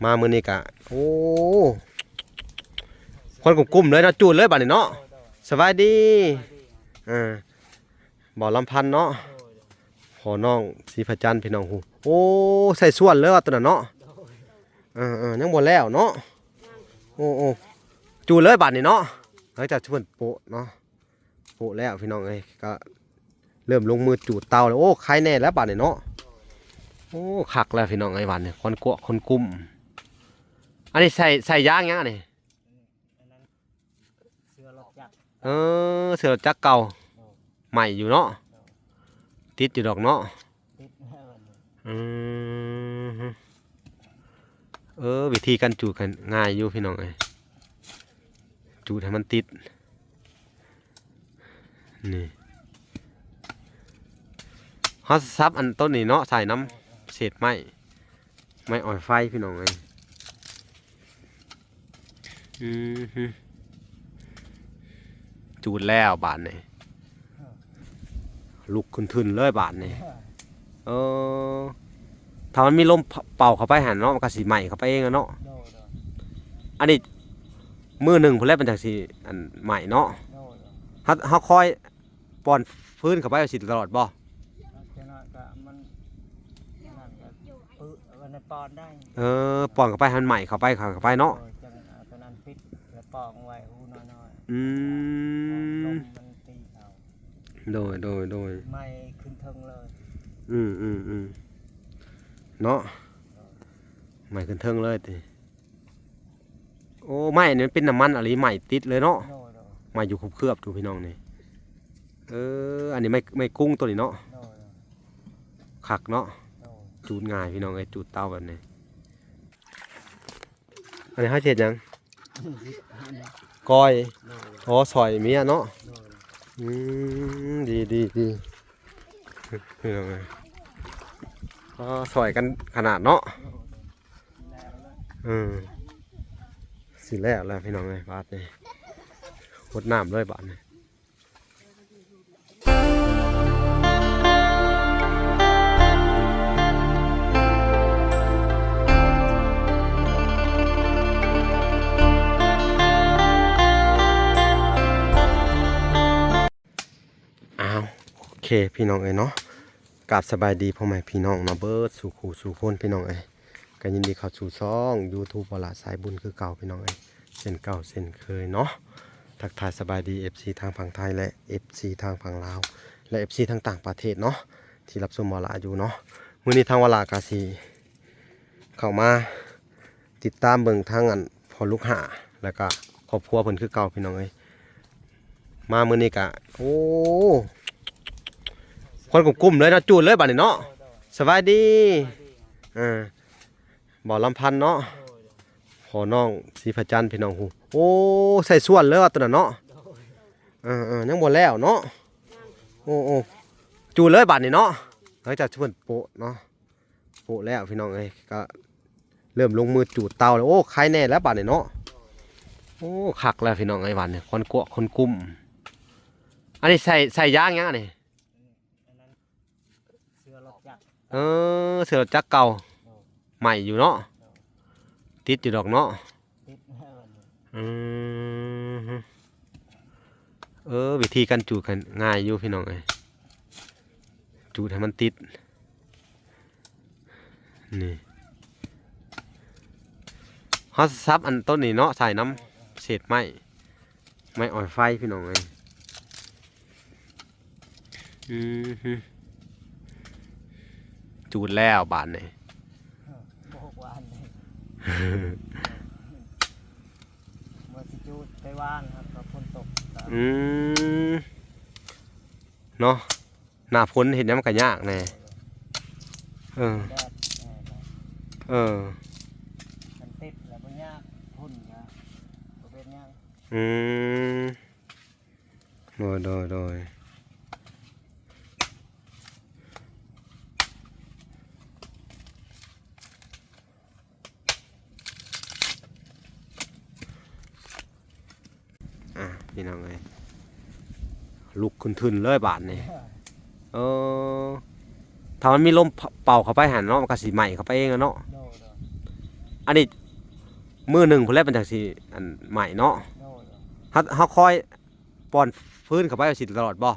ມາມື້ນີ້ກະ ໂອ້ ຄວັນກຸ້ມໆເລີຍເນາະ ຈູດເລີຍບາດນີ້ເນາະ. ສະບາຍດີ ເອີ ບ່າວລຳພັນເນາະ ພໍ່ນ້ອງສີພະຈັນ ພີ່ນ້ອງ. ໂອ້ ໃສ່ສ່ວນເລີຍວ່າຕົວນັ້ນເນາະ. ເອີໆ ຍັງບໍ່ແລ້ວເນາະ. ໂອ້ໆ ຈູດເລີຍບາດນີ້ເນາະ. ຫຼັງຈາກທີ່ເພິ່ນໂປະເນາະ ໂປະແລ້ວພີ່ນ້ອງເອີຍ ກໍເລີ່ມລົງມືຈູດເຕົາແລ້ວ. ໂອ້ ໄຄແນ່ແລ້ວບາດນີ້ເນາະ. ໂອ້ ຄັກແລ້ວພີ່ນ້ອງເອີຍ ບາດນີ້ ຄວັນກວກຄວັນກຸ້ມ. ອັນນີ້ໃສ່ ໃສ່ຢາງຫຍັງອັນນີ້? ອັນນັ້ນເສື້ອລົດຈັກ. ເອີ ເສື້ອລົດຈັກເກົ່າ. ໂດຍ. ໃໝ່ຢູ່ເນາະ. ໂດຍ. ຕິດຢູ່ດອກເນາະ. ຕິດແລ້ວບັດນີ້. ອືມ ເອີ ວິທີການຈູດກໍງ່າຍຢູ່ພີ່ນ້ອງເອີຍ ຈູດໃຫ້ມັນຕິດ. ນີ້ ເຮົາສັບອັນຕົ້ນນີ້ເນາະ ໃສ່ນຳເສດໄມ້ ໄມ້ອອຍໄຟພີ່ນ້ອງເອີຍ. ອືມ ຈູດແລ້ວບາດນີ້ ລຸກຂຶ້ນທຶນເລີຍບາດນີ້. ເອີ ຖ້າມັນມີລົມເປົ່າເຂົ້າໄປຫັ້ນເນາະ ມັນກໍຊິໄໝ້ເຂົ້າໄປເອງແຫຼະເນາະ. ໂດຍໆ. ອັນນີ້ມື້ໜຶ່ງພຸ້ນແຫຼະ ມັນຈັ່ງຊິ ອັນ ໄໝ້ເນາະ. ໂດຍໆ. ເຮົາ ເຮົາຄອຍ ປ້ອນຟືນເຂົ້າໄປຊິຕະຫຼອດບໍ່? ຈັກໜ້ອຍກໍມັນ ນັ້ນກໍປຶ ມັນປ້ອນໄດ້. ເອີ ປ້ອນເຂົ້າໄປໃຫ້ມັນໄໝ້ເຂົ້າໄປ ເຂົ້າໄປເນາະ. ໂດຍ ຈັ່ງເອົາຕົວນັ້ນປິດ ແລ້ວປ່ອງໄວ້ຮູນ້ອຍໆ. ອືມ ລົມມັນຕີເຂົ້າ. ໂດຍໆໆ. ໄໝ້ຂຶ້ນເທິງເລີຍ. ອືມໆໆ ເນາະ. ໂດຍ. ໄໝ້ຂຶ້ນເທິງເລີຍຕິ. ໂອ້ ໄມ້ນີ້ມັນເປັນນ້ຳມັນອີ່ຫຼີ ໄໝ້ຕິດເລີຍເນາະ. ໂດຍໆ. ໄໝ້ຢູ່ເຄືອບໆ ທຸກພີ່ນ້ອງນີ້. ເອີ ອັນນີ້ໄມ້ ໄມ້ກຸ້ງຕົວນີ້ເນາະ. ໂດຍໆ. ຄັກເນາະ. ໂດຍ. ຈູດງ່າຍພີ່ນ້ອງເອີຍ ຈູດເຕົາແບບນີ້. ອັນນີ້ເຮົາຊິເຮັດຫຍັງ? ກ້ອຍ. ໂດຍ. ອໍ ຊ່ອຍເມຍເນາະ. ໂດຍ. ອືມ ດີໆໆ ພີ່ນ້ອງເອີຍ ອໍ ຊ່ອຍກັນຂະໜາດເນາະ. ໂດຍ. ເອີ ຊິແລ້ວແລ້ວພີ່ນ້ອງເອີຍ ບາດນີ້ຫົດນ້ຳເລີຍບາດນີ້. ອ້າວ ໂອເຄ ພີ່ນ້ອງເອີຍເນາະ ກາບສະບາຍດີພໍ່ແມ່ພີ່ນ້ອງເນາະ ເບິດສູ່ຄູ່ສູ່ຄົນ ພີ່ນ້ອງເອີຍ. ກໍຍິນດີເຂົ້າສູ່ຊ່ອງ YouTube ບໍ່ລະສາຍບຸນຄືເກົ່າ ພີ່ນ້ອງເອີຍ ເຊັ່ນເກົ່າເຊັ່ນເຄີຍເນາະ. ທັກທາຍສະບາຍດີ ເອັຟຊີ ທາງຝັ່ງໄທ ແລະ ເອັຟຊີ ທາງຝັ່ງລາວ ແລະ ເອັຟຊີ ທາງຕ່າງປະເທດເນາະ ທີ່ຮັບຊົມບໍ່ລະຢູ່ເນາະ. ມື້ນີ້ທາງບໍ່ລະກໍຊິເຂົ້າມາຕິດຕາມເບິ່ງທາງ ອັນ ພໍ່ລູກຫ້າ ແລ້ວກໍຄອບຄົວເພິ່ນຄືເກົ່າ ພີ່ນ້ອງເອີຍ. ມາມື້ນີ້ກະ ໂອ້ ຄວັນກຸ້ມໆເລີຍເນາະ ຈູດເລີຍບາດນີ້ເນາະ. ສະບາຍດີ ເອີ ບ່າວລຳພັນເນາະ ພໍ່ນ້ອງສີພະຈັນ ພີ່ນ້ອງ. ໂອ້ ໃສ່ສ່ວນເລີຍວ່າຕົວນັ້ນເນາະ. ເອີໆ ຍັງບໍ່ແລ້ວເນາະ. ໂອ້ໆ ຈູດເລີຍບາດນີ້ເນາະ. ຫຼັງຈາກທີ່ເພິ່ນໂປະເນາະ ໂປະແລ້ວພີ່ນ້ອງເອີຍ ກໍເລີ່ມລົງມືຈູດເຕົາແລ້ວ. ໂອ້ ໄຄແນ່ແລ້ວບາດນີ້ເນາະ. ໂອ້ ຄັກແລ້ວພີ່ນ້ອງເອີຍ ບາດນີ້ ຄວັນກວກຄວັນກຸ້ມ. ອັນນີ້ໃສ່ ໃສ່ຢາງຫຍັງອັນນີ້? ອັນນັ້ນເສື້ອລົດຈັກ. ເອີ ເສື້ອລົດຈັກເກົ່າ. ໂດຍ. ໃໝ່ຢູ່ເນາະ. ໂດຍ. ຕິດຢູ່ດອກເນາະ. ຕິດແລ້ວບັດນີ້. ອືມ ເອີ ວິທີການຈູດກໍງ່າຍຢູ່ພີ່ນ້ອງເອີຍ ຈູດໃຫ້ມັນຕິດ. ນີ້ ເຮົາສັບອັນຕົ້ນນີ້ເນາະ ໃສ່ນຳເສດໄມ້ ໄມ້ອອຍໄຟ ພີ່ນ້ອງເອີຍ. ອືມ ຈູດແລ້ວບາດນີ້. ບໍ່ຫວານນີ້ ບໍ່ຊິຈູດໄປຫວານ ແລ້ວກໍຝົນຕົກ. ອືມ ເນາະ ໜ້າຝົນເຮັດຫຍັງມັນກໍຍາກແດ່. ເອີ ແດດແດ່. ເອີ ມັນຕິດແລ້ວບໍ່ຍາກ ຝຸ່ນກໍບໍ່ເປັນຫຍັງ. ອືມ ໂດຍ ໂດຍ ໂດຍ. ອ່າ ພີ່ນ້ອງເອີຍ ລຸກຂຶ້ນທຶນເລີຍບາດນີ້. ເອີ ຖ້າມັນມີລົມເປົ່າເຂົ້າໄປຫັ້ນເນາະ ມັນກໍຊິໄໝ້ເຂົ້າໄປເອງແຫຼະເນາະ. ໂດຍ ໂດຍ. ອັນນີ້ມື້ໜຶ່ງພຸ້ນແຫຼະ ມັນຈັ່ງຊິ ອັນ ໄໝ້ເນາະ. ໂດຍ ເຮົາ ເຮົາຄອຍປ່ອນຟືນເຂົ້າໄປຊິຕະຫຼອດບໍ່? ເ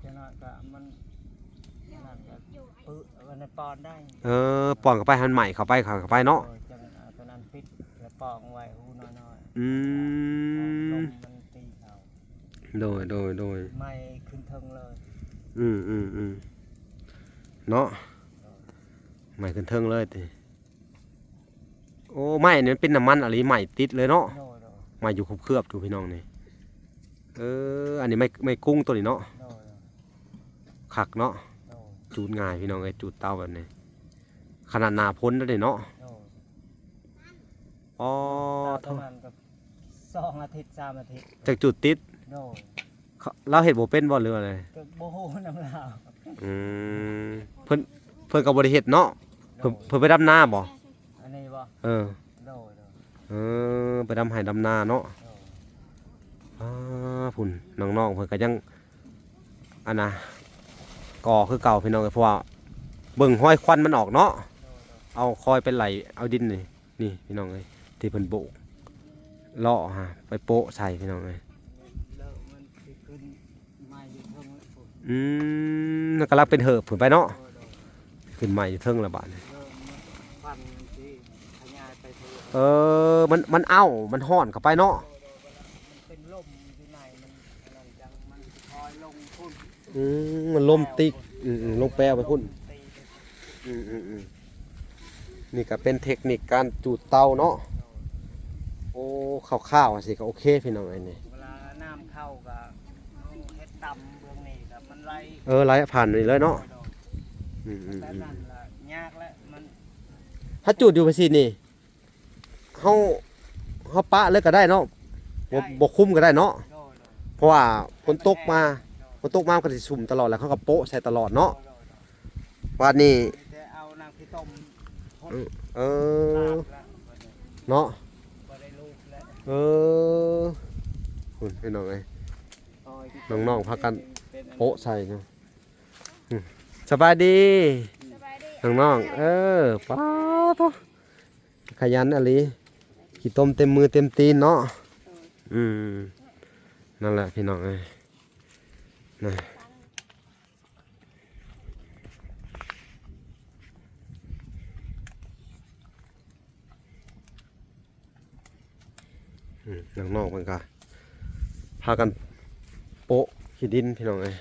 ຈົ້າໜ້ອຍກໍມັນ ນັ້ນກໍປຶ ອັນນັ້ນປ່ອນໄດ້. ເອີ ປ່ອນເຂົ້າໄປໃຫ້ມັນໄໝ້ເຂົ້າໄປ ເຂົ້າໄປເນາະ. ໂດຍ ຈັ່ງເອົາຕົວນັ້ນປິດ ແລ້ວປ່ອງໄວ້ຮູນ້ອຍໆ. ອືມ ລົມມັນຕີເຂົ້າ. ໂດຍ ໂດຍ ໂດຍ ໄໝ້ຂຶ້ນເທິງເລີຍ. ອືມ ອືມ ອືມ ເນາະ. ໂດຍ ໄໝ້ຂຶ້ນເທິງເລີຍຕິ? ໂອ້ ໄມ້ນີ້ມັນເປັນນ້ຳມັນອີ່ຫຼີ ໄໝ້ຕິດເລີຍເນາະ. ໂດຍ ໂດຍ ໄໝ້ຢູ່ເຄືອບໆຢູ່ ພີ່ນ້ອງນີ້. ເອີ ອັນນີ້ໄມ້ ໄມ້ກຸ້ງຕົວນີ້ເນາະ. ໂດຍ ໂດຍ ຄັກເນາະ. ໂດຍ ຈູດງ່າຍ ພີ່ນ້ອງເອີຍ ຈູດເຕົາແບບນີ້ ຂະໜາດໜ້າຝົນແລ້ວນີ້ເນາະ. ໂດຍ ອໍ ເຕົາປະມານກໍສອງອາທິດ ສາມອາທິດ ຈັ່ງຈູດຕິດ. ໂດຍ ເຂົາ ລາວເຮັດບໍ່ເປັນບໍ່ ຫຼືວ່າໃດ? ກໍບໍ່ຮູ້ນຳລາວ. ອືມ ເພິ່ນ ເພິ່ນກໍບໍ່ໄດ້ເຮັດເນາະ. ເພິ່ນ ໂດຍ ເພິ່ນໄປດຳນາບໍ່? ອັນນີ້ບໍ່? ເອີ ໂດຍ ໂດຍ ເອີ ໄປດຳໄຮ່ດຳນາເນາະ. ໂດຍ ອາ ພຸ້ນ ນ້ອງໆເພິ່ນກໍຍັງ ອັນນະ ກໍ່ຄືເກົ່າ ພີ່ນ້ອງເອີຍ ເພາະວ່າເບິ່ງຮອຍຄວັນມັນອອກເນາະ. ໂດຍ ໂດຍ ເອົາຄອຍໄປໄຫຼເອົາດິນນີ້ ນີ້ ພີ່ນ້ອງເອີຍ ທີ່ເພິ່ນໂບກເລາະຫາ ໄປໂປະໃສ່ ພີ່ນ້ອງເອີຍ. ແລ້ວມັນຊິຂຶ້ນໄໝ້ຢູ່ເທິງແລ້ວພຸ້ນ. ອືມ ມັນກຳລັງເປັນເຫີບພຸ້ນໄປເນາະ. ໂດຍ ໂດຍ ຂຶ້ນໄໝ້ຢູ່ເທິງແລ້ວບາດນີ້. ເລີ່ມມັນຄວັນມັນຊິຂະຫຍາຍໄປເທິງ. ເອີ ມັນ ມັນເອົ້າ ມັນຮ້ອນເຂົ້າໄປເນາະ. ໂດຍ ໂດຍ ມັນເປັນລົມຢູ່ໃນ ມັນອັນນັ້ນຈັ່ງ ມັນຄອຍລົງພຸ້ນ. ອືມ ມັນລົມຕິກ. ອືມໆ ລົມແປໄປພຸ້ນ. ອືມໆໆ ນີ້ກໍເປັນເທັກນິກການຈູດເຕົາເນາະ. ໂອ້ ຄ່າວໆ ຈັ່ງຊີ້ກໍໂອເຄ ພີ່ນ້ອງເອີຍນີ້. ເວລານ້ຳເຂົ້າກໍເຮັດຕ່ຳເບື້ອງນີ້ກໍມັນໄຫຼ. ເອີ ໄຫຼຜ່ານນີ້ເລີຍເນາະ. ໂດຍ ອືມໆໆ ແບບນັ້ນລະຍາກແຫຼະ ມັນ ຖ້າຈູດຢູ່ຈັ່ງຊີ້ນີ້ ເຮົາ ເຮົາປະເລີຍກໍໄດ້ເນາະ. ບໍ່ ບໍ່ຄຸມກໍໄດ້ເນາະ. ໂດຍ ໂດຍ ເພາະວ່າຝົນຕົກມາ ໂດຍ ຝົນຕົກມາມັນກໍຊິຊຸ່ມຕະຫຼອດ ແລ້ວເຮົາກໍໂປະໃສ່ຕະຫຼອດເນາະ. ໂດຍ ໂດຍ ບາດນີ້ ມີແຕ່ເອົານ້ຳຂີ້ຕົມ ເອີ ເອີ ເນາະ. ບໍ່ໄດ້ລູບແລ້ວ ເອີ ພຸ້ນ ພີ່ນ້ອງເອີຍ ນ້ອງໆພາກັນໂປະໃສ່ເນາະ. ອືມ ສະບາຍດີ ສະບາຍດີ ນ້ອງໆ. ເອີ ປາໂທ້ ຂະຫຍັນອີ່ຫຼີ ຂີ້ຕົມເຕັມມືເຕັມຕີນເນາະ. ອືມ ນັ້ນແຫຼະ ພີ່ນ້ອງເອີຍ ນະ. ອືມ ນ້ອງໆເພິ່ນກະພາກັນໂປະຂີ້ດິນ ພີ່ນ້ອງເອີຍ.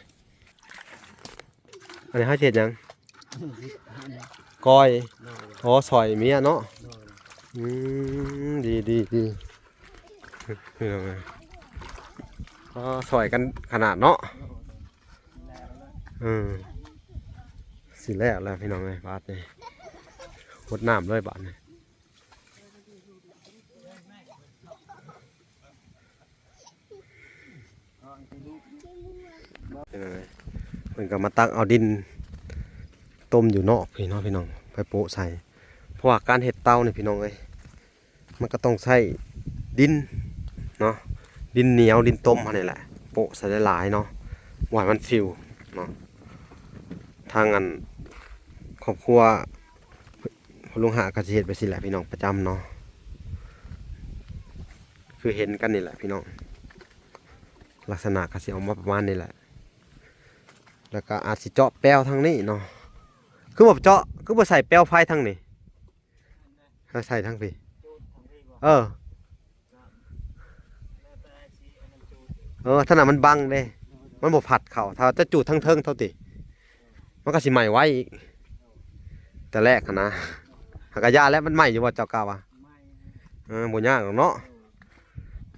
ອັນນີ້ເຮົາຊິເຮັດຫຍັງ? ກ້ອຍ. ໂດຍ. ອໍ ຊ່ອຍເມຍເນາະ. ໂດຍ. ອືມ ດີໆໆ ພີ່ນ້ອງເອີຍ ອໍ ຊ່ອຍກັນຂະໜາດເນາະ. ໂດຍ. ເອີ ຊິແລ້ວແລ້ວ ພີ່ນ້ອງເອີຍ ບາດນີ້ ຫົດນ້ຳເລີຍບາດນີ້. ເພິ່ນກໍມາຕັກເອົາດິນຕົ້ມຢູ່ນອກພີ້ເນາະ ພີ່ນ້ອງ ໄປໂປະໃສ່ ເພາະວ່າການເຮັດເຕົານີ້ ພີ່ນ້ອງເອີຍ ມັນກໍຕ້ອງໃຊ້ດິນເນາະ ດິນໜຽວ ດິນຕົ້ມເຮົານີ້ແຫຼະ ໂປະໃສ່ຫຼາຍໆເນາະ ບໍ່ໃຫ້ມັນຟິວເນາະ. ທາງອັນຄອບຄົວພໍ່ຫຼວງຫາກໍຊິເຮັດແບບຊີ້ແຫຼະ ພີ່ນ້ອງ ປະຈຳເນາະ ຄືເຫັນກັນນີ້ແຫຼະ ພີ່ນ້ອງ ລັກສະນະກໍຊິອອກມາປະມານນີ້ແຫຼະ ແລ້ວກໍອາດຊິເຈາະແປວທາງນີ້ເນາະ ຄືບໍ່ເຈາະ ຄືບໍ່ໃສ່ແປວໄຟທາງນີ້ ໃສ່ທາງພີ້ ເອີ ເອີ ທາງນັ້ນມັນບັງເດ້ ມັນບໍ່ພັດເຂົ້າ ຖ້າຈະຈູດທາງເທິງເທົ່າຕິ ມັນກໍຊິໄໝ້ໄວອີກ ແຕ່ແລກຫັ້ນນະ ຫາກະຢ່າແລ້ວ ມັນໄໝ້ຢູ່ບໍ່ ເຈົ້າກ້າວ່າ ເອີ ບໍ່ຍາກດອກເນາະ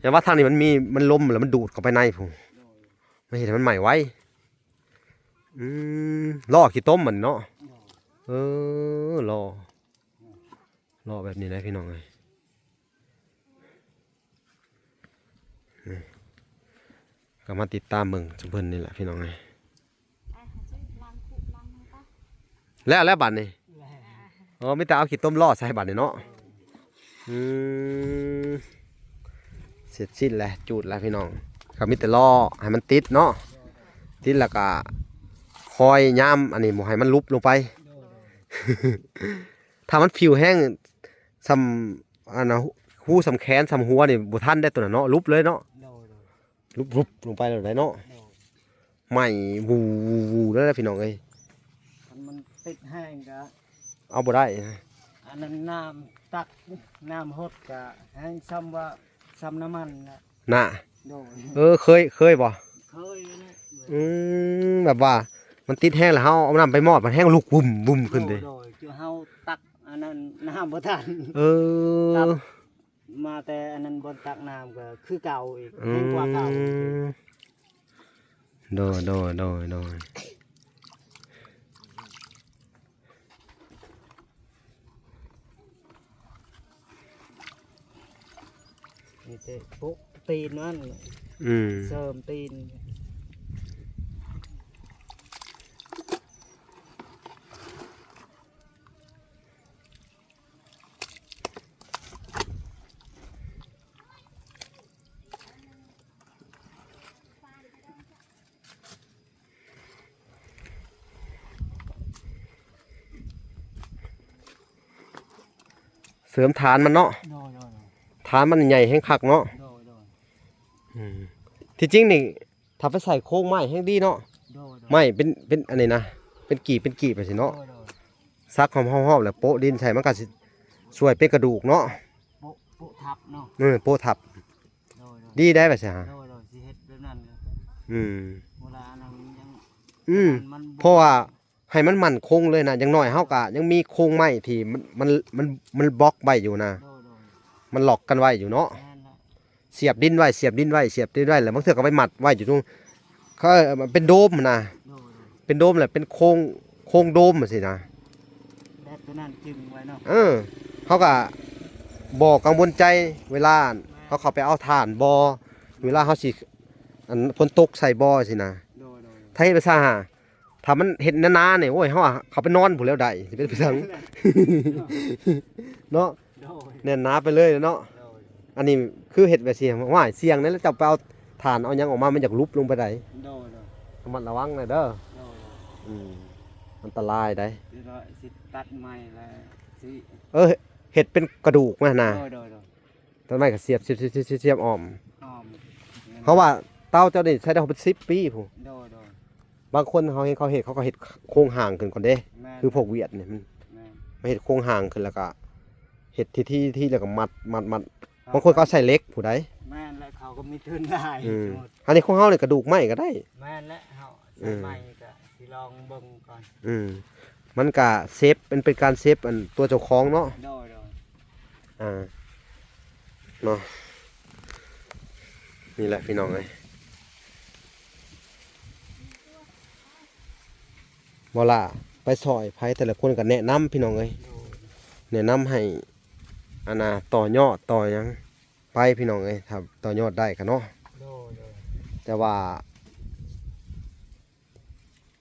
ຢ່າວ່າທາງນີ້ມັນມີ ມັນລົມແລ້ວມັນດູດເຂົ້າໄປໃນພຸ້ນ ມັນເຮັດໃຫ້ມັນໄໝ້ໄວ ອືມ ລໍ້ຂີ້ຕົມມັນເນາະ ເອີ ລໍ້ ລໍ້ແບບນີ້ແຫຼະ ພີ່ນ້ອງເອີຍ ນີ້ ກໍມາຕິດຕາມເບິ່ງຊຸມເພິ່ນນີ້ແຫຼະ ພີ່ນ້ອງເອີຍ ແລ້ວ ແລ້ວບາດນີ້ ອໍ ມີແຕ່ເອົາຂີ້ຕົມລໍ້ໃສ່ບາດນີ້ເນາະ ອືມ ເສັດສິ້ນແລ້ວ ຈູດແລ້ວ ພີ່ນ້ອງ ກໍມີແຕ່ລໍ້ໃຫ້ມັນຕິດເນາະ ຕິດແລ້ວກໍຄອຍຍາມ ອັນນີ້ ບໍ່ໃຫ້ມັນຫຼຸບລົງໄປ ຖ້າມັນຟິວແຮງ ສ່ຳ ອັນນ່າ ຮູສ່ຳແຂນສ່ຳຫົວນີ້ບໍ່ທັນໄດ້ໂຕນັ້ນເນາະ ຫຼຸບເລີຍເນາະ ໂດຍໆ ຫຼຸບໆລົງໄປໂລດໄດ໋ເນາະ ໂດຍ ໄໝ້ ວູໆໆ ແລ້ວພີ່ນ້ອງເອີຍ ຄັນມັນຕິດແຮງກະ ເອົາບໍ່ໄດ້ ອັນນັ້ນນ້ຳຕັກ ນ້ຳຫົດກະແຮງສ່ຳວ່າ ສ່ຳນ້ຳມັນນະ ນະ ໂດຍ ເອີ ເຄີຍ ເຄີຍບໍ່? ເຄີຍແລ້ວ ອືມ ແບບວ່າມັນຕິດແຮງແລ້ວ ເຮົາເອົານ້ຳໄປມອດ ມັນແຮງລຸກວຶ້ມໆຂຶ້ນເດ້ ໂດຍໆ ເຮົາຕັກອັນນັ້ນນ້ຳບໍ່ທັນ ເອີ ຕັກມາແຕ່ອັນນັ້ນ ບ່ອນຕັກນ້ຳກໍຄືເກົ່າອີກ ອືມ ແຮງກວ່າເກົ່າ ໂດຍໆໆໆ ມີແຕ່ໂປະຕີນມັນ ອືມ ເສີມຕີນ ເສີມຖານມັນເນາະ ໂດຍໆໆ ຖານມັນໃຫຍ່ແຮງຄັກເນາະ ໂດຍໆ ອືມ ທີ່ຈິງນີ້ ຖ້າໄປໃສ່ໂຄງໄມ້ແຮງດີເນາະ ໂດຍໆ ໄມ້ເປັນ ເປັນອັນນີ້ນະ ເປັນກີບ ເປັນກີບຈັ່ງຊີ້ເນາະ ໂດຍໆ ສັກຮອບໆ ແລ້ວໂປະດິນໃສ່ ມັນກໍຊິຊ່ວຍເປັນກະດູກເນາະ ໂປະ ໂປະທັບເນາະ ເອີ ໂປະທັບ ໂດຍໆ ດີໄດ໋ວ່າຊັ້ນ ໂດຍໆ ຊິເຮັດແບບນັ້ນ ອືມ ເວລານັ້ນມັນຍັງ ອືມ ມັນບໍ່ ເພາະວ່າໃຫ້ມັນໝັ້ນຄົງເລີຍນະ ຢ່າງໜ້ອຍເຮົາກໍຍັງມີໂຄງໄມ້ທີ່ມັນ ມັນ ມັນ ມັນບລັອກໄວ້ຢູ່ນະ ໂດຍໆ ມັນລັອກກັນໄວ້ຢູ່ເນາະ ແມ່ນແລ້ວ ສຽບດິນໄວ້ ສຽບດິນໄວ້ ສຽບດິນໄວ້ ແລ້ວບາງເທື່ອກໍໄປມັດໄວ້ຢູ່ຕົງ ເຂົາເອີ້ນເປັນໂດມຫັ້ນນະ ໂດຍໆ ເປັນໂດມ ແລ້ວເປັນໂຄງ ໂຄງໂດມຈັ່ງຊີ້ນະ ແບບຕົວນັ້ນຈຶ່ງໄວ້ເນາະ ເອີ ເຮົາກໍບໍ່ກັງວົນໃຈເວລາ ແມ່ນ ເຮົາເຂົ້າໄປເອົາຖ່ານບໍ່ ເວລາເຮົາຊິ ອັນ ຝົນຕົກໃສ່ບໍ່ຊີ້ນະ ໂດຍໆ ຖ້າເຮັດໄປຊະຫາ ຖ້າມັນເຮັດໜາໆນີ້ ໂອ້ຍ ເຮົາເຂົ້າໄປນອນພຸ້ນແລ້ວໄດ້ ຊິເປັນໄປຈັ່ງ ເນາະ ໂດຍ ແໜ້ນໜາໄປເລີຍເນາະ ໂດຍ ອັນນີ້ຄືເຮັດແບບຊີ້ ໂອ້ຍ ສ່ຽງນັ້ນແຫຼະ ເຈົ້າໄປເອົາຖ່ານເອົາຫຍັງອອກມາ ມັນຢາກຫຼຸບລົງໄປໄດ໋ ໂດຍໆ ລະມັດລະວັງແດ່ເດີ ໂດຍໆ ອືມ ອັນຕະລາຍໄດ໋ ດຽວເຮົາຊິຕັດໄມ້ແລ້ວຊິ ເອີ ເຮັດເປັນກະດູກມານະ ໂດຍໆໆ ຕົ້ນໄມ້ກໍສຽບ ສຽບ ສຽບ ສຽບ ສຽບອ້ອມ ອ້ອມ ເພາະວ່າເຕົາເຈົ້ານີ້ໃຊ້ໄດ້ເປັນສິບປີພຸ້ນ ໂດຍໆ ບາງຄົນເຮົາເຫັນເຂົາເຮັດ ເຂົາກໍເຮັດໂຄງຮ່າງຂຶ້ນກ່ອນເດ້ ແມ່ນ ຄືພວກຫວຽດນີ້ ມັນ ແມ່ນ ມາເຮັດໂຄງຮ່າງຂຶ້ນ ແລ້ວກໍເຮັດທີໆ ທີ ແລ້ວກໍມັດ ມັດ ມັດ ບາງຄົນກໍເອົາໃສ່ເຫຼັກຜູ້ໃດ ແມ່ນ ແລ້ວເຂົາກໍມີທຶນຫຼາຍ ອືມ ສົມມຸດ ອັນນີ້ຂອງເຮົານີ້ກະດູກໄມ້ກໍໄດ້ ແມ່ນແຫຼະ ເຮົາ ອືມ ໃສ່ໄມ້ກໍ ຊິລອງເບິ່ງກ່ອນ ອືມ ມັນກະເຊບ ມັນເປັນການເຊບອັນຕົວເຈົ້າຂອງເນາະ ໂດຍໆ ອ່າ ເນາະ ນີ້ແຫຼະພີ່ນ້ອງເອີຍ ບໍ່ລະ ໄປຊ່ອຍໃຜແຕ່ລະຄົນກໍແນະນຳພີ່ນ້ອງເອີຍ ໂດຍ ແນະນຳໃຫ້ ອັນນ່າ ຕໍ່ຍອດຕໍ່ຫຍັງໄປພີ່ນ້ອງເອີຍ ຖ້າຕໍ່ຍອດໄດ້ກໍເນາະ ໂດຍໆ ແຕ່ວ່າ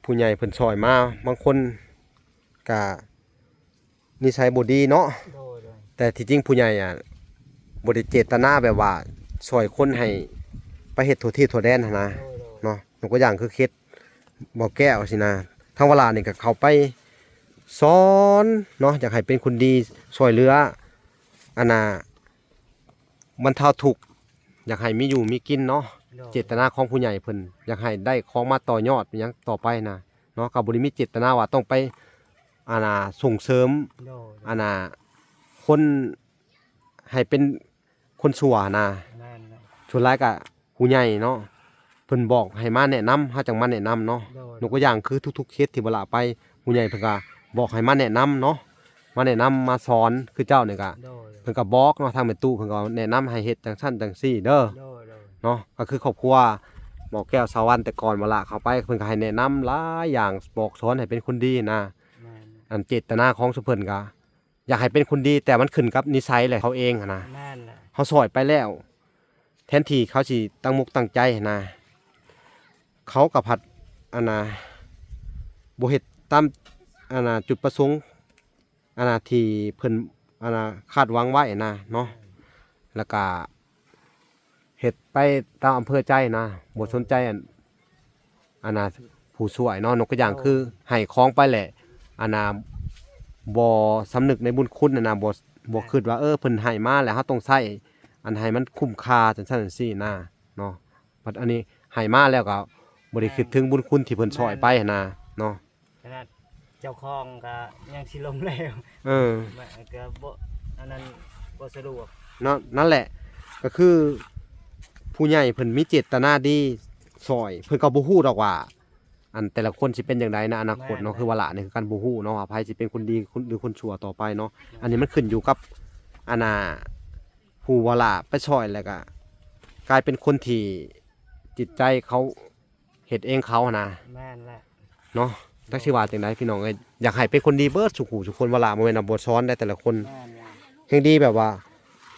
ຜູ້ໃຫຍ່ເພິ່ນຊ່ອຍມາ ບາງຄົນກະນິໄສບໍ່ດີເນາະ ໂດຍໆ ແຕ່ທີ່ຈິງຜູ້ໃຫຍ່ອະ ບໍ່ໄດ້ເຈດຕະນາແບບວ່າຊ່ອຍຄົນໃຫ້ໄປເຮັດທົ່ວທີບທົ່ວແດນຫັ້ນນະ ໂດຍໆ ເນາະ ຍົກຕົວຢ່າງຄືເຂດບໍ່ແກ້ວຊີ້ນະ ທາງວາລານີ້ກໍເຂົ້າໄປສອນເນາະ ຢາກໃຫ້ເປັນຄົນດີ ຊ່ວຍເຫຼືອ ອັນນ່າ ບັນເທົາທຸກ ຢາກໃຫ້ມີຢູ່ມີກິນເນາະ ໂດຍ ເຈດຕະນາຂອງຜູ້ໃຫຍ່ເພິ່ນ ຢາກໃຫ້ໄດ້ຂອງມາຕໍ່ຍອດຫຍັງຕໍ່ໄປນະເນາະ ກໍບໍ່ໄດ້ມີເຈດຕະນາວ່າຕ້ອງໄປ ອັນນ່າ ສົ່ງເສີມ ໂດຍ ອັນນ່າ ຄົນໃຫ້ເປັນຄົນຊົ່ວນະ ແມ່ນແຫຼະ ສ່ວນຫຼາຍກໍຜູ້ໃຫຍ່ເນາະ ເພິ່ນບອກໃຫ້ມາແນະນຳ ເຮົາຈັ່ງມາແນະນຳເນາະ ໂດຍ ຍົກຕົວຢ່າງຄືທຸກໆເຂດທີ່ບໍ່ລະໄປ ຜູ້ໃຫຍ່ເພິ່ນກໍບອກໃຫ້ມາແນະນຳເນາະ ມາແນະນຳມາສອນ ຄືເຈົ້ານີ້ກໍ ໂດຍ ເພິ່ນກໍບອກເນາະ ທາງແມ່ຕູ້ເພິ່ນກໍແນະນຳໃຫ້ເຮັດຈັ່ງຊັ້ນຈັ່ງຊີ້ເດີ ໂດຍໆ ເນາະ ກໍຄືຄອບຄົວໝໍແກ້ວ ສາວັນ ແຕ່ກ່ອນເວລາເຂົ້າໄປ ເພິ່ນກໍໃຫ້ແນະນຳຫຼາຍຢ່າງ ບອກສອນໃຫ້ເປັນຄົນດີນະ ແມ່ນ ອັນເຈດຕະນາຂອງຊຸມເພິ່ນກໍຢາກໃຫ້ເປັນຄົນດີ ແຕ່ມັນຂຶ້ນກັບນິໄສແຫຼະ ເຂົາເອງຫັ້ນນະ ແມ່ນແຫຼະ ເຮົາຊ່ອຍໄປແລ້ວ ແທນທີ່ເຂົາຊິຕັ້ງມຸກຕັ້ງໃຈຫັ້ນນະ ເຂົາກໍພັດ ອັນນ່າ ບໍ່ເຮັດຕາມ ອັນນ່າ ຈຸດປະສົງ ອັນນ່າ ທີ່ເພິ່ນ ອັນນ່າ ຄາດຫວັງໄວ້ນະເນາະ ແລ້ວກະເຮັດໄປຕາມອຳເພີໃຈນະ ບໍ່ສົນໃຈອັນ ອັນນ່າ ຜູ້ຊ່ວຍເນາະ ຍົກຕົວຢ່າງຄືໃຫ້ຂອງໄປແຫຼະ ອັນນ່າ ບໍ່ສຳນຶກໃນບຸນຄຸນ ອັນນ່າ ບໍ່ ບໍ່ຄິດວ່າ ເອີ ເພິ່ນໃຫ້ມາແລ້ວ ເຮົາຕ້ອງໃຊ້ອັນໃຫ້ມັນຄຸ້ມຄ່າ ຈັ່ງຊັ້ນຈັ່ງຊີ້ນະເນາະ. ບັດອັນນີ້ໃຫ້ມາແລ້ວກໍບໍ່ໄດ້ຄິດເຖິງບຸນຄຸນທີ່ເພິ່ນຊ່ອຍໄປຫັ້ນນະເນາະ. ຂະໜາດເຈົ້າຂອງກໍຍັງຊິລົ້ມແລ້ວ ເອີ ມັນກໍບໍ່ ອັນນັ້ນບໍ່ສະດວກເນາະ. ນັ້ນແຫຼະ ກໍຄືຜູ້ໃຫຍ່ເພິ່ນມີເຈດຕະນາດີຊ່ອຍ ເພິ່ນກໍບໍ່ຮູ້ດອກວ່າ ອັນແຕ່ລະຄົນຊິເປັນຈັ່ງໃດໃນອະນາຄົດເນາະ. ແມ່ນ ຄືວ່າຫຼານນີ້ຄືກັນ ບໍ່ຮູ້ເນາະວ່າໃຜຊິເປັນຄົນດີ ຄົນ ຫຼື ຄົນຊົ່ວຕໍ່ໄປເນາະ. ອັນນີ້ມັນຂຶ້ນຢູ່ກັບ ອັນນ່າ ຜູ້ວ່າຫຼາໄປຊ່ອຍ ແລ້ວກໍກາຍເປັນຄົນທີ່ຈິດໃຈເຂົາເຮັດເອງເຂົາຫັ້ນນະ. ແມ່ນແຫຼະເນາະ. ຈັກຊິວ່າຈັ່ງໃດພີ່ນ້ອງເອີຍ ຢາກໃຫ້ເປັນຄົນດີເບິດສູ່ຜູ້ສູ່ຄົນ. ວ່າຫຼາບໍ່ແມ່ນວ່າບໍ່ສອນໄດ ແຕ່ລະຄົນ ແມ່ນແຫຼະ. ແຮ່ງດີແບບວ່າ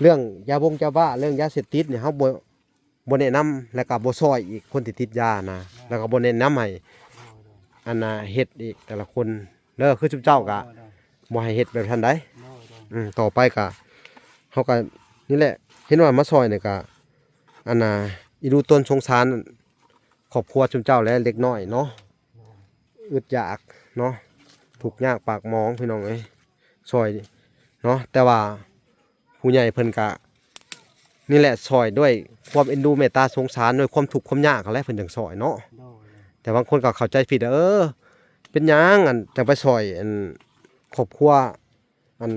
ເລື່ອງຢາບົງຢາບ້າ ເລື່ອງຢາເສບຕິດນີ້ ເຮົາບໍ່ ບໍ່ແນະນຳ ແລ້ວກໍບໍ່ຊ່ອຍອີກຄົນທີ່ຕິດຢານະ. ແມ່ນ ແລ້ວກໍບໍ່ແນະນຳໃຫ້ ໂດຍ ໂດຍ ອັນນ່າເຮັດອີກແຕ່ລະຄົນເດີ. ຄືຊຸມເຈົ້າກໍ ໂດຍ ໂດຍ ບໍ່ໃຫ້ເຮັດແບບນັ້ນໃດ. ໂດຍ ໂດຍ ອືມ ຕໍ່ໄປກໍ ເຮົາກໍນີ້ແຫຼະ ເຫັນວ່າມາຊ່ອຍນີ້ກໍ ອັນນ່າ ອີດູຕົນສົງສານຄອບຄົວຊຸມເຈົ້າແລະເດັກນ້ອຍເນາະ. ໂດຍ ອຶດຢາກເນາະ ທຸກຍາກປາກໝອງພີ່ນ້ອງເອີຍ ຊ່ອຍເນາະ. ແຕ່ວ່າຜູ້ໃຫຍ່ເພິ່ນກະນີ້ແຫຼະ ຊ່ອຍດ້ວຍຄວາມເອັນດູເມດຕາສົງສານ ດ້ວຍຄວາມທຸກຄວາມຍາກຫັ້ນແຫຼະ ເພິ່ນຈັ່ງຊ່ອຍເນາະ. ໂດຍ ແຕ່ບາງຄົນກໍເຂົ້າໃຈຜິດ ເອີ ເປັນຫຍັງອັນຈັ່ງໄປຊ່ອຍອັນຄອບຄົວ ອັນ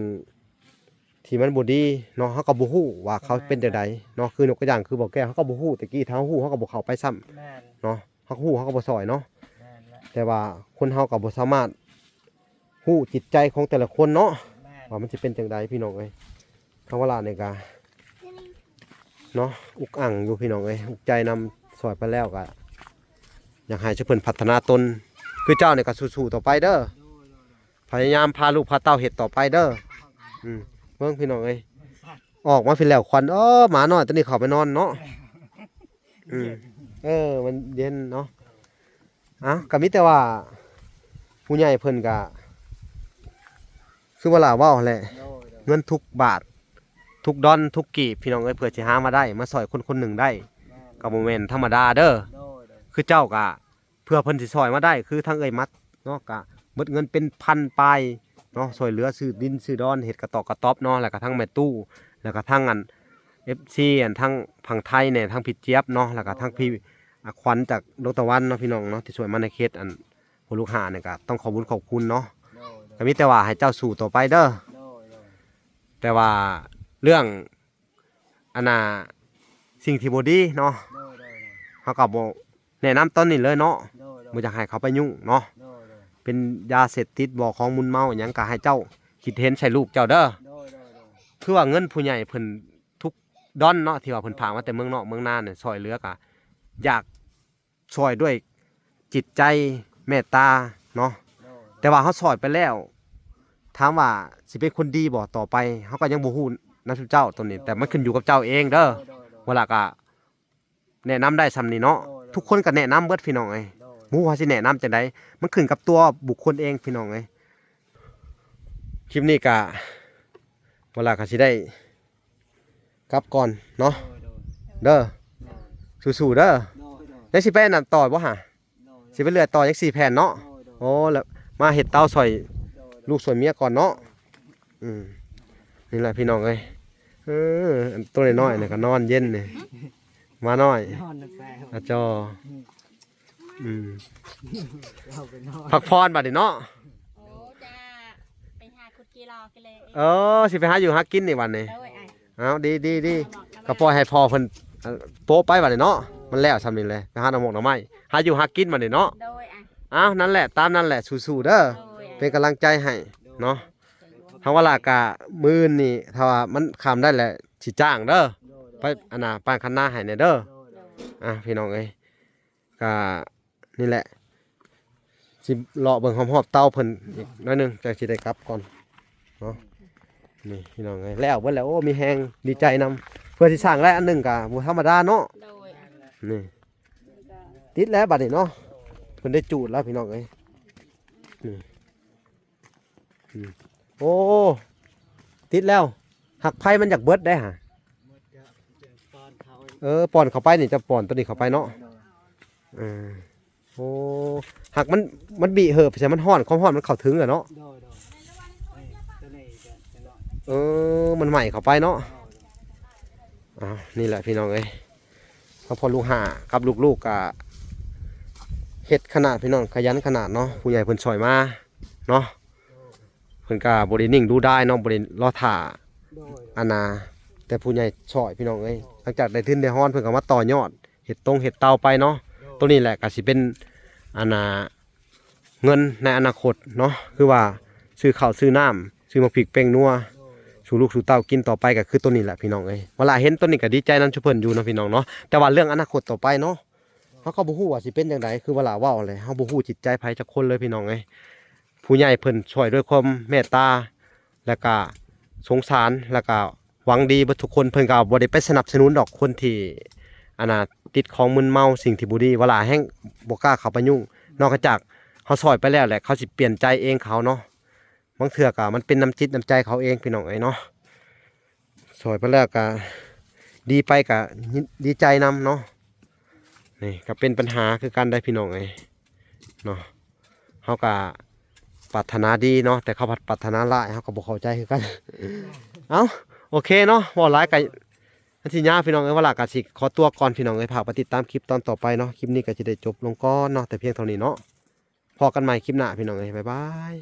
ທີ່ມັນບໍ່ດີເນາະ ເຮົາກໍບໍ່ຮູ້ວ່າເຂົາເປັນຈັ່ງໃດເນາະ. ຄືຍົກຕົວຢ່າງຄືບໍ່ແກ້ວ ເຮົາກໍບໍ່ຮູ້ ແຕ່ກີ້ຖ້າເຮົາຮູ້ເຮົາກໍບໍ່ເຂົ້າໄປຊ້ຳ. ແມ່ນ ເນາະ ເຮົາຮູ້ເຮົາກໍບໍ່ຊ່ອຍເນາະ. ແມ່ນແຫຼະ ແຕ່ວ່າຄົນເຮົາກໍບໍ່ສາມາດຮູ້ຈິດໃຈຂອງແຕ່ລະຄົນເນາະ. ແມ່ນ ວ່າມັນຊິເປັນຈັ່ງໃດພີ່ນ້ອງເອີຍ. ທາງວາລານີ້ກະເນາະ ອຸກອັ່ງຢູ່ພີ່ນ້ອງເອີຍ ອຸກໃຈນຳ ຊ່ອຍໄປແລ້ວກະຢາກໃຫ້ຊຸມເພິ່ນພັດທະນາຕົນ. ຄືເຈົ້ານີ້ກະສູ້ໆຕໍ່ໄປເດີ ໂດຍ ໂດຍ ໂດຍ ພະຍາຍາມພາລູກພາເຕົ້າເຮັດຕໍ່ໄປເດີ. ອືມ ເບິ່ງພີ່ນ້ອງເອີຍ ອອກມາພີ້ແລ້ວຄວັນ ເອີ ໝານ້ອຍຕົວນີ້ເຂົ້າໄປນອນເນາະ. ອືມ ເອີ ມັນເຢັນເນາະ. ເອົ້າ ກໍມີແຕ່ວ່າຜູ້ໃຫຍ່ເພິ່ນກະ ຄືວ່າລາວເວົ້າຫັ້ນແຫຼະ ໂດຍ ໂດຍ ເງິນທຸກບາດ ທຸກດອນ ທຸກກີບ ພີ່ນ້ອງເອີຍ ເພື່ອຊິຫາມາໄດ້ ມາຊ່ອຍຄົນຄົນໜຶ່ງໄດ້ ແມ່ນ ກໍບໍ່ແມ່ນທຳມະດາເດີ. ໂດຍ ໂດຍ ຄືເຈົ້າກະ ເພື່ອເພິ່ນຊິຊ່ອຍມາໄດ້ ຄືທາງເອື້ອຍມັດເນາະ ກະເບິດເງິນເປັນພັນປາຍເນາະ ຊ່ວຍເຫຼືອຊື້ດິນຊື້ດອນ ເຮັດກະຕອກກະຕ໋ອບເນາະ ແລ້ວກະທັງແມ່ຕູ້ ແລ້ວກະທັງອັນ ເອັຟຊີ ອັນທັງຝັ່ງໄທແດ່ ທັງພີ່ຈຽບເນາະ ແລ້ວກະທັງພີ່ ອາ ຂວັນຈາກດົງຕາວັນເນາະ ພີ່ນ້ອງເນາະ ທີ່ຊ່ວຍມາໃນເຂດອັນຫົວລູກຫ້ານີ້ ກະຕ້ອງຂອບບຸນຂອບຄຸນເນາະ. ໂດຍ ໂດຍ ກະມີແຕ່ວ່າໃຫ້ເຈົ້າສູ້ຕໍ່ໄປເດີ. ໂດຍ ໂດຍ ແຕ່ວ່າເລື່ອງ ອັນນ່າ ສິ່ງທີ່ບໍ່ດີເນາະ ໂດຍ ໂດຍ ໂດຍ ເຮົາກໍບໍ່ແນະນຳຕອນນີ້ເລີຍເນາະ. ໂດຍ ໂດຍ ບໍ່ຢາກໃຫ້ເຂົາໄປຫຍຸ້ງເນາະ. ໂດຍ ໂດຍ ເປັນຢາເສບຕິດບໍ່ ຂອງມຶນເມົາຫຍັງ ກໍໃຫ້ເຈົ້າຄິດເຫັນໃສ່ລູກເຈົ້າເດີ. ໂດຍ ໂດຍ ໂດຍ ຄືວ່າເງິນຜູ້ໃຫຍ່ເພິ່ນທຸກດອນເນາະ ທີ່ວ່າເພິ່ນຝາກມາແຕ່ເມືອງນອກເມືອງນານີ້ ຊ່ອຍເຫຼືອ ກໍຢາກ ຊ່ອຍດ້ວຍຈິດໃຈເມດຕາເນາະ. ໂດຍ ແຕ່ວ່າເຮົາຊ່ອຍໄປແລ້ວ ຖາມວ່າຊິເປັນຄົນດີບໍ່ຕໍ່ໄປ ເຮົາກໍຍັງບໍ່ຮູ້ນຳຊຸມເຈົ້າຕົວນີ້ ແຕ່ມັນຂຶ້ນຢູ່ກັບເຈົ້າເອງເດີ. ໂດຍ ໂດຍ ໂດຍ ວ່າລະກະແນະນຳໄດ້ຊ່ຳນີ້ເນາະ. ໂດຍ ໂດຍ ທຸກຄົນກໍແນະນຳເບິດ ພີ່ນ້ອງເອີຍ. ໂດຍ ບໍ່ຮູ້ວ່າຊິແນະນຳຈັ່ງໃດ ມັນຂຶ້ນກັບຕົວບຸກຄົນເອງ ພີ່ນ້ອງເອີຍ. ຄລິບນີ້ກະ ວ່າລະກະຊິໄດ້ ກັບກ່ອນເນາະ. ໂດຍ ໂດຍ ເດີ ໂດຍ ສູ້ໆເດີ. ໂດຍ ໂດຍ ຍັງຊິໄປອັນນັ້ນຕໍ່ບໍ່ຫະ? ໂດຍ ໂດຍ ຊິໄປເລື່ອຍຕໍ່ ຍັງສີ່ແຜ່ນເນາະ. ໂດຍ ໂດຍ ໂອ້ ແລ້ວມາເຮັດເຕົາຊ່ອຍ ໂດຍ ໂດຍ ລູກຊ່ວຍເມຍກ່ອນເນາະ. ອືມ ນີ້ແຫຼະພີ່ນ້ອງເອີຍ ເອີ ອັນໂຕນ້ອຍໆນີ້ກໍນອນເຢັນນີ້ ໝານ້ອຍ ນອນແລ້ວ ອາຈໍ. ອືມ ອືມ ເອົາໄປນອນ ພັກຜ່ອນບັດນີ້ເນາະ. ໂອ້ ຈະໄປຫາຂຸດກີ່ລໍກິນເລີຍ. ເອີ ຊິໄປຫາຢູ່ຫາກິນນີ້ບັດນີ້. ໂດຍ ອ້າຍ ເອົາ ດີໆໆ ກໍປ່ອຍໃຫ້ພໍ່ເພິ່ນ ເອີ ໂປະໄປບັດນີ້ເນາະ. ມັນແລ້ວຊ່ຳນີ້ແຫຼະ ໄປຫາໜໍ່ໝົກໜໍ່ໄມ້ ຫາຢູ່ຫາກິນບັດນີ້ເນາະ. ໂດຍ ອ້າຍ ເອົາ ນັ້ນແຫຼະ ຕາມນັ້ນແຫຼະ ສູ້ໆເດີ. ໂດຍ ເປັນກຳລັງໃຈໃຫ້ເນາະ. ທາງວາລາກະມື້ອື່ນນີ້ ຖ້າວ່າມັນຄ່ຳໄດ້ແຫຼະ ຊິຈ້າງເດີ ໂດຍ ໂດຍ ໄປອັນນ່າ ປານຄັນນາໃຫ້ແດ່ເດີ. ໂດຍ ໂດຍ ອ່າ ພີ່ນ້ອງເອີຍ ກະ ນີ້ແຫຼະ ຊິເລາະເບິ່ງຮອບໆເຕົາເພິ່ນອີກໜ້ອຍໜຶ່ງ ຈັ່ງຊິໄດ້ກັບກ່ອນເນາະ. ນີ້ພີ່ນ້ອງເອີຍ ແລ້ວເບິດແລ້ວ. ໂອ້ ມີແຮງດີໃຈນຳ ເພື່ອຊິສ້າງໄດ້ອັນໜຶ່ງກະບໍ່ທຳມະດາເນາະ. ໂດຍ ນີ້ ຕິດແລ້ວບັດນີ້ເນາະ ເພິ່ນໄດ້ຈູດແລ້ວ ພີ່ນ້ອງເອີຍ. ນີ້ ອືມ ໂອ້ ຕິດແລ້ວ ຮັກໄພມັນຢາກເບິດໄດ໋ຫະ. ເອີ ປ່ອນເຂົ້າໄປນີ້ ຈະປ່ອນຕົວນີ້ເຂົ້າໄປເນາະ. ເອີ ໂອ້ ຮັກມັນ ມັນບີເຫີບໃສ່ ມັນຮ້ອນ ຄວາມຮ້ອນມັນເຂົ້າເຖິງແລ້ວເນາະ. ໂດຍ ໂດຍ ນີ້ ຕົວນີ້ຈະ ຈະເນາະ ເອີ ມັນໄໝ້ເຂົ້າໄປເນາະ. ອ້າວ ນີ້ແຫຼະພີ່ນ້ອງເອີຍ ທັງພໍ່ລູກຫ້າກັບລູກໆ ກະເຮັດຂະໜາດພີ່ນ້ອງ ຂະຫຍັນຂະໜາດເນາະ ຜູ້ໃຫຍ່ເພິ່ນຊ່ອຍມາເນາະ. ເພິ່ນກະບໍ່ໄດ້ນິ່ງດູດາຍເນາະ ບໍ່ໄດ້ລໍຖ້າ ໂດຍ ອັນນ່າ ແຕ່ຜູ້ໃຫຍ່ຊ່ອຍພີ່ນ້ອງເອີຍ. ຫຼັງຈາກໄດ້ທຶນໄດ້ຮອນ ເພິ່ນກໍມາຕໍ່ຍອດ ເຮັດຕົງເຮັດເຕົາໄປເນາະ. ໂດຍ ໂຕນີ້ແຫຼະກໍຊິເປັນ ອັນນ່າ ເງິນໃນອະນາຄົດເນາະ ຄືວ່າຊື້ເຂົ້າຊື້ນ້ຳ ຊື້ໝາກພິກແປ້ງນົວ ໂດຍ ສູ່ລູກສູ່ເຕົ້າກິນຕໍ່ໄປ ກໍຄືໂຕນີ້ແຫຼະພີ່ນ້ອງເອີຍ. ເວລາເຫັນໂຕນີ້ກໍດີໃຈນຳຊຸເພິ່ນຢູ່ເນາະພີ່ນ້ອງເນາະ ແຕ່ວ່າເລື່ອງອະນາຄົດຕໍ່ໄປເນາະ ເຮົາກໍບໍ່ຮູ້ວ່າຊິເປັນຈັ່ງໃດ ຄືເວລາເວົ້າແຫຼະ ເຮົາບໍ່ຮູ້ຈິດໃຈໃຜຈັກຄົນເລີຍພີ່ນ້ອງເອີຍ. ຜູ້ໃຫຍ່ເພິ່ນຊ່ວຍດ້ວຍຄວາມເມດຕາ ແລ້ວກະສົງສານ ແລ້ວກະຫວັງດີເບິດທຸກຄົນ. ເພິ່ນກໍບໍ່ໄດ້ໄປສະໜັບສະໜູນດອກຄົນທີ່ ອັນນ່າ ຕິດຂອງມຶນເມົາ ສິ່ງທີ່ບໍ່ດີ ເວລາແຮ່ງບໍ່ກ້າເຂົ້າໄປຫຍຸ້ງ ນອກຈາກເຮົາຊ່ອຍໄປແລ້ວແຫຼະ ເຂົາຊິປ່ຽນໃຈເອງເຂົາເນາະ. ບາງເທື່ອກໍມັນເປັນນ້ຳຈິດນ້ຳໃຈເຂົາເອງພີ່ນ້ອງເອີຍເນາະ. ຊ່ອຍໄປແລ້ວກະດີໄປກະດີໃຈນຳເນາະ. ນີ້ກໍເປັນບັນຫາຄືກັນໄດ໋ພີ່ນ້ອງເອີຍເນາະ. ເຮົາກະປາດຖະໜາດີເນາະ ແຕ່ເຂົາພັດປາດຖະໜາຮ້າຍ ເຮົາກໍບໍ່ເຂົ້າໃຈຄືກັນ. ເອົ້າ ໂອເຄເນາະ ເວົ້າຫຼາຍກະມັນຊິຍາວພີ່ນ້ອງເອີຍ. ວ່າລະກະຊິຂໍຕົວກ່ອນພີ່ນ້ອງເອີຍ ຝາກໄປຕິດຕາມຄລິບຕອນຕໍ່ໄປເນາະ. ຄລິບນີ້ກໍຊິໄດ້ຈົບລົງກ່ອນເນາະ ແຕ່ພຽງເທົ່ານີ້ເນາະ. ພໍ້ກັນໃໝ່ຄລິບໜ້າພີ່ນ້ອງເອີຍ ບາຍບາຍ.